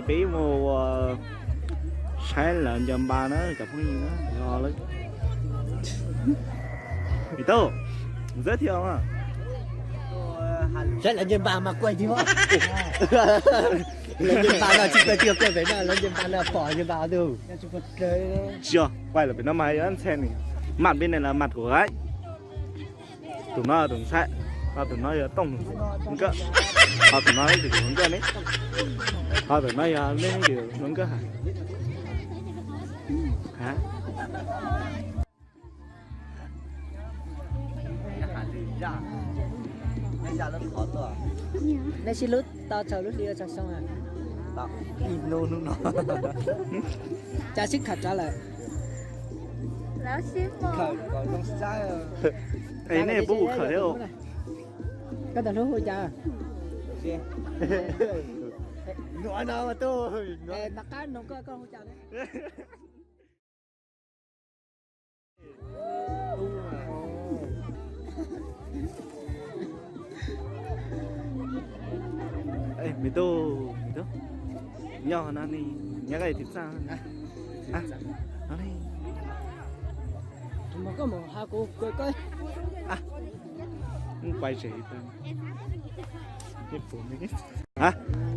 Peb mus ua saib lawv ncaws npas na cov phooj ywg na. Tub, ntxawb thiab mas. Saib lawv ncaws npas mas kuaj tiag. Lawv ncaws npas no tsis kuaj tiag, kuaj pem no lawv ncaws npas no pom ncaws npas tus. Tsis yog, kuaj lawm pem no mas yog ntxhais ni, mam peb ne los mas tus qaib. Tus no tus ntxhais, ho tus no yog Tooj Nkawj, ho tus no yog tus Nkawj ne, ho tus no yog leej tus Nkawj ha. Nej sib hlub tau txog lub hli ua txog xyoo a? Ib hnub hnub no. Cas sib khawm rov lawm? Es nej puas mus khawm thiab? Koj tus hlub hu cas? Tom qab nug koj, koj hu cas? Me tub, me tub, nyob no ne, nyob koj tus txaj no ne. Koj mus ha kuv, koj pais tsev.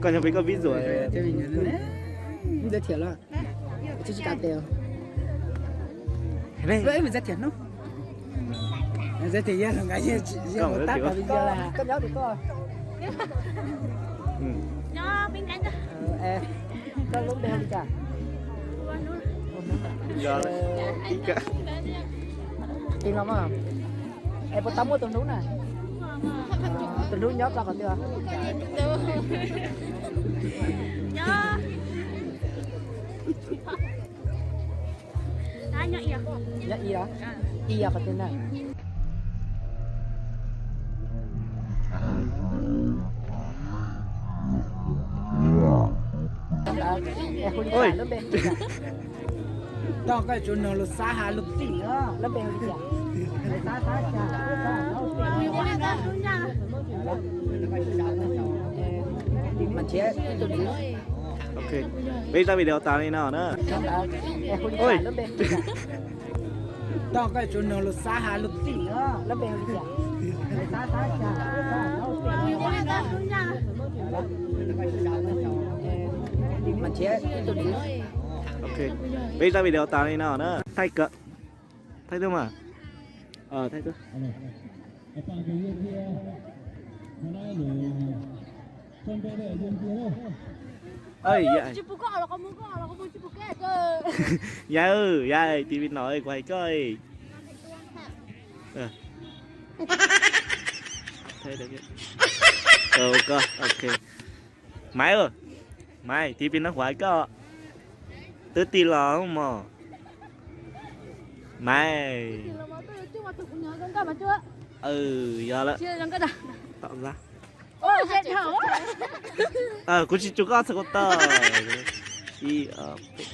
Koj nyob pem koj vib zuas. Ntxawb thiab los? Tsis tsis kam tes. Ntxawb thiab hnub. Ntxawb thiab yog los nkaus, yog tab tom video lawm. Koj nyob tim koj. Koj lub npe hu li cas? Tim no mas. Es puas tau muaj tus hlub na? Tus hlub nyob rau qhov twg? Nyob ib, ib qhov twg na? Hu li cas, lub npe hu li cas? Toj koj tsuas nug lus xab has lus txim. Lub npe hu li cas? Mas thiab ib tug li. Ok, peb zaj video tas li no na. Hu li cas, lub npe hu li cas? Toj koj tsuas nug lus xab has lus txim. Lub npe hu li cas? Mas thiab ib tug li. Ok, peb zaj video tas li no na. Thaij kawm, thaij tuaj mas. Thaij tuaj. Yawg, yawg, tiv vi no kuv hais koj. Maiv, Maiv, tiv vi no kuv hais koj. Twb tig los mog. Maiv. Yog lawm. Kuv tsis tsuas koj txhais ko taw. Ib, ob, peb.